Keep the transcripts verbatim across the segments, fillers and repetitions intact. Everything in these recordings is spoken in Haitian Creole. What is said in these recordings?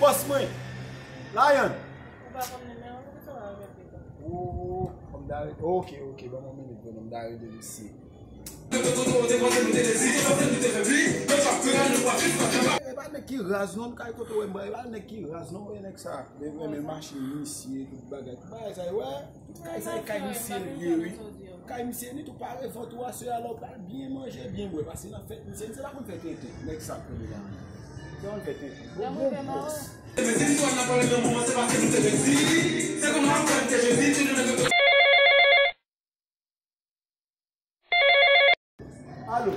Bòs mwen. Lion. Ou pa konn nimewo, poukisa w ap rele m? Oh, m ta re-, ok, ok, ban m yon minit, ban m ta rele mesye. E pa nèg ki raz non, kay kote w wè m, e pa nèg ki raz non, e nèg sa. Li renmen machin misye, tout bagay. Tout bagay sa yo, wè. Tout kay sa, e kay misye l ye, wi. Kay misye, ni tou pare vant ou aswè a, la w pral byen manje, byen bwè. Paske nan fèt misye, misye pa konn fè tenten. Nèg sa k rele la. Misye konn fè tenten. Bon, bon, bon. Alo.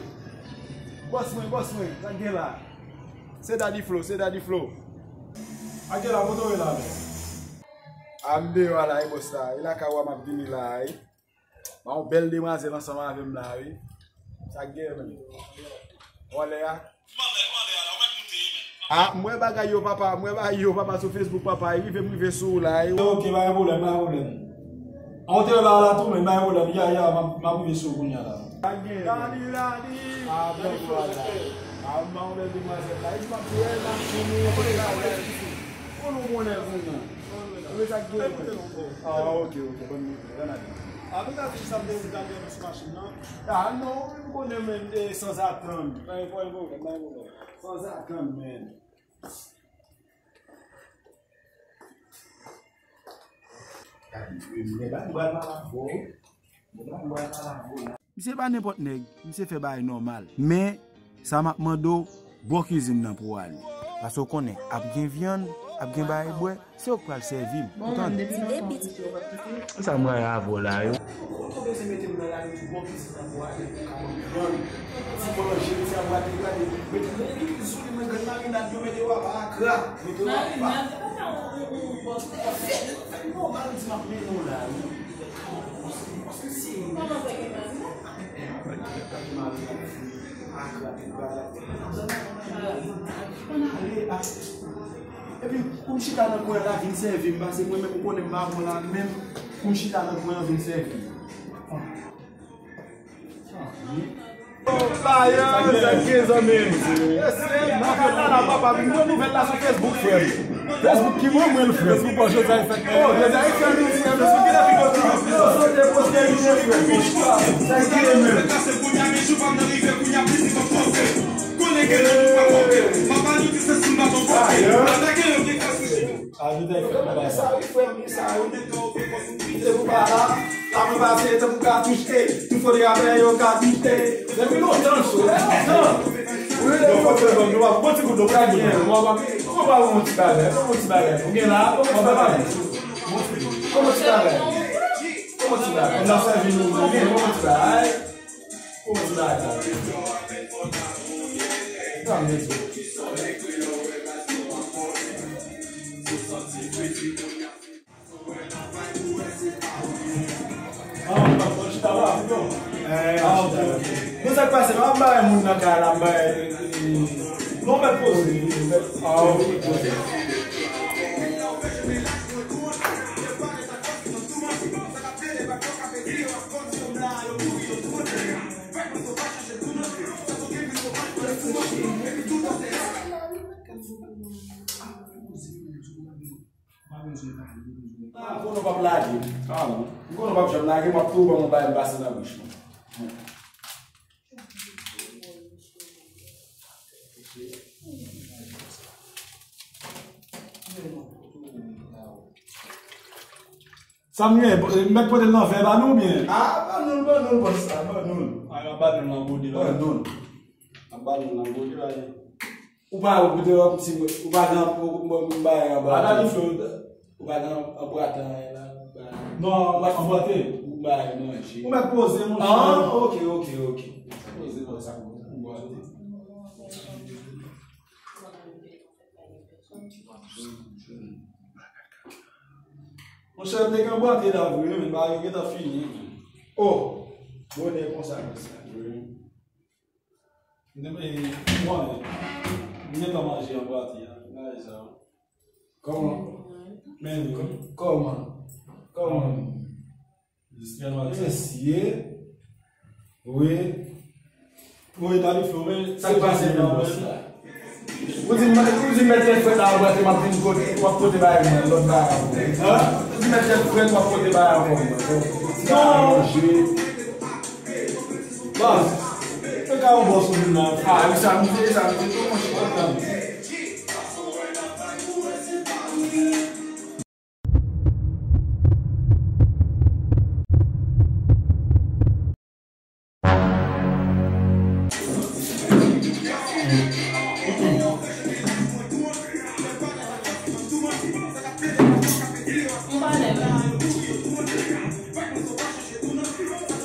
Bòs mwen, bòs mwen, sa k gen la? Se Daddy Flow, se Daddy Flow. Sa k gen la, kote w ye la menm? A m deyò a la, e bòs la. E lakay ou a m ap vini la, wi. Ba yon bèl demwazèl ansanm avè m la, wi. Sa k gen menm? Wòlè a? A, m wè bagay yo, papa, m wè bagay yo, papa, sou Facebook, papa, e rive m rive sou ou la, e. Ok, pa gen pwoblèm, pa gen pwoblèm. An, ou te wè bagay la tou, men pa gen pwoblèm, ya, ya, m ap, m ap rive sou ou kounye a la. Dadi, dadi. A, bon, vwala. A, m ba yon bèl demwazèl la. E di m ap di, wè, m ap di, m ap di, ou nou konnen kounye a. Ou wè sa k gen? A, ok, ok, bon, bon, bon, bon. A, nou ka di sa m te vin gade nou sou machin nan. A, non, ou konnen, men, e, sanzatann. Pa gen pwoblèm, pa gen pwoblèm. Sanzatann, men. Misye pa nenpòt nèg, misye fè bagay nòmal. Men, sa m ap mande w, bon kizin nan pou w ale. Paske w konnen, ap gen vyann, ap gen bagay bwè, se yo k pral sèvi m. Ou tande? Sa m pral avè w la, yo. Ou bezwen mete m nan lari pou bon kizin nan pou ale pou ka ban m vyann. Ti manje, ti abwate, gade. Mete m nan lari sou li, mwen, grann marinad yo mete w a pa akra. Mete w a pa. Marinad, sa pa ka yon, yon, yon, yon bòs. Fè, fè nòmal, di m ap mennen w la, wi. Paske si. Kòman sa gen marinad? Akra, tout bagay. Ann ale, a. Epi, pou m chita nan kwen an la, vin sèvi m, paske mwen menm, ou konnen m pa bon la, menm pou m chita nan kwen an, vin sèvi m. Bayan, sa k gen, zanmi m? Nan kay la, la, papa, m wè nouvèl la sou Facebook, frè m. Facebook ki mwen, mwen l, frè m. Facebook pa Joseph fèt. Oh, Joseph fèt, frè m. Sou ki la videyo ki yo poste, poste videyo, frè m. Sa k gen menm? Ajoute fè bagay sa. Sa wi, frè m, sa wi. Se pou pa la, la mwen pase, se pou katouch, e, tout fò de rapè yo ka bite. Depi lontan, cho, depi lontan. Wi, yo fout yo ban nou, bon ti kout, bon ti kout. Kòman pa yon ti bagay, kòman ti bagay. Ou gen la, kòman ti bagay. Kòman ti bagay. Kòman ti bagay. N ap sèvi nou, nou gen, kòman ti bagay. Kòman ti bagay sa? Sa m di. Ah, ou chita la, non? Eh, ah, ok. Men sa k pase, m ap bay moun nan kay la, m bay, eh, non, mèt poze. Ah, ok, poze. Ah, konnen w p ap lage. Ah, bon. M konnen w p ap janm lage, m ap tou ban m yon bagay m pase nan bouch mwen. Sa m gen, mèt pote l nan vè ba nou oubyen? Ah, ban nou l, ban nou l, bòs la, ban nou l. Ah, ban nou l nan gode la. Ban nou l. Ban nou l nan gode la. Ou pa, ou te wè ti, ou pa gen, ou, ou, ou pa gen anba. Ou pa gen anbwate anyen la. Non, anbwate. Ou bay manje. Ou mèt poze, monchè. Ah, ok, ok, ok. Poze konsa, anbwate. Monchè, m te gen anbwate la vre, men bagay yo gentan fini. Oh, bonè konsa, konsa. M te, e, bon, m gentan manje anbwate a, bagay sa. Kòman? Men, kòman? Kòman? Mesye. Wi. Wi, Daddy Flow, men sa k pase menm, bòs la? Ou di, ou di mèt tèt frèt la, w ap vin kote, w ap pote bagay mwen, lòt bagay ankò. Hein? Ou di mèt tèt frèt, w ap pote bagay ankò. Non. Baz, se ka yon bòs ou vin nan. Ah, e sa, m di, e sa, m di, tout moun kontan.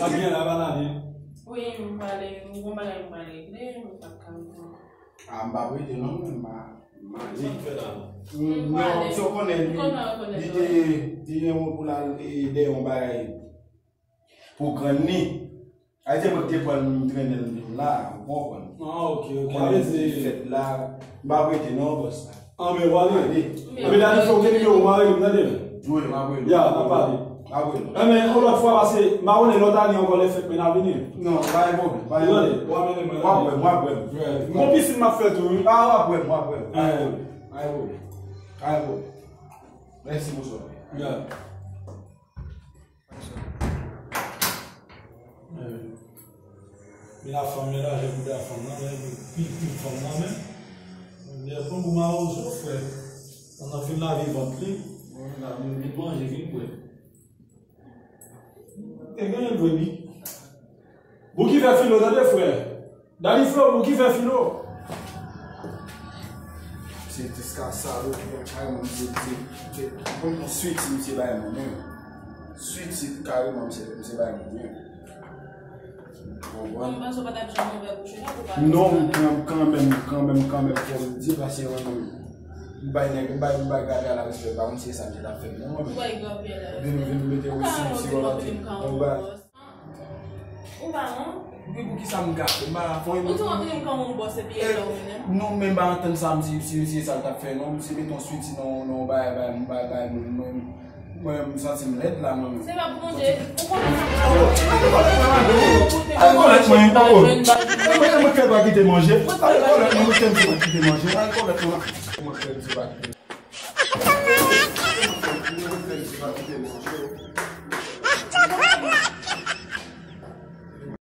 Sa byen la, pa lage. Wi, m pale, m gon bagay m pale regle, m pa ka. Ah, m pa prete non, men m a, m ale. Sa k fè la? Mm, non, se w konnen li, li te, li gen yon pou l al, e, dèyè yon bagay pou grann li. A, se mwen ki te pran l, m trennen l vin la, ou konprann. Ah, ok, ok. Konnen li fèt la, m pa prete non, bòs la. Ah, men w ale. Ale. Anben, Dani, fè w gen nimewo, m a rele m, tande. Wi, m a rele. Ya, n a pale. M a rele. Enben, yon lòt fwa, pase, m pa konnen lòt ane ankò, lè fèt mwen a vini. Non, pa gen pwoblèm, pa gen pwoblèm. W ap wè m, w ap wè m. M gon pisin m ap fè tou, wi. Ah, w ap wè m, w ap wè m. Pa gen pwoblèm, pa gen pwoblèm. Pa gen pwoblèm. Mèsi, bonswa. Ya. Men la fanm, men lajè bouda fanm nan, men pil, pil fanm nan, men. Lè fanm ou mawozo, frè. Pandan fin lave vant li, bon, la vin, vin manje, vin bwè. Te genyen vre, wi. Bouki fè filo, tande, frè. Dani Flo, bouki fè filo. Se jiska sa, bouki fè kay, mwen, se, se, se, bon, bon, switi, misye bay mwen, men. Switi, kareman, misye, misye bay mwen, men. Ou konprann? Mwen panse w pa t ap janm ouvè bouch ou non pou pale. Non, kan-, kanmenm, kanmenm, kanmenm, fò m di, pase mwen menm, m bay nèg, m bay, m bay Gabriel la respè pa m, se sa misye t ap fè m, non, mwen menm. Ou bay Gabriel la respè. Vin, vin mete wi si, si w ap di, ou bay. Ou pa non? Wi, pou ki sa m ka fè? M pa ka fè anyen. Ou di w ap vin kòm yon bòs epi e lè w vin menm? Non, men m pa antann sa, m si, si, si sa l t ap fè, non, m si meton switi, non, non, bay, bay, bay, bay, mwen, mwen, Mwen, m santi m lèd la, mwen menm. Se pa pou manje, ou konnen sa. Ale kòlèt mwen, ale kòlèt mwen, oh. Mwen, mwen kè pa kite manje. Ale kòlèt mwen, mwen kè m pa kite manje. Ale kòlèt mwen. Mwen kè m pa kite manje.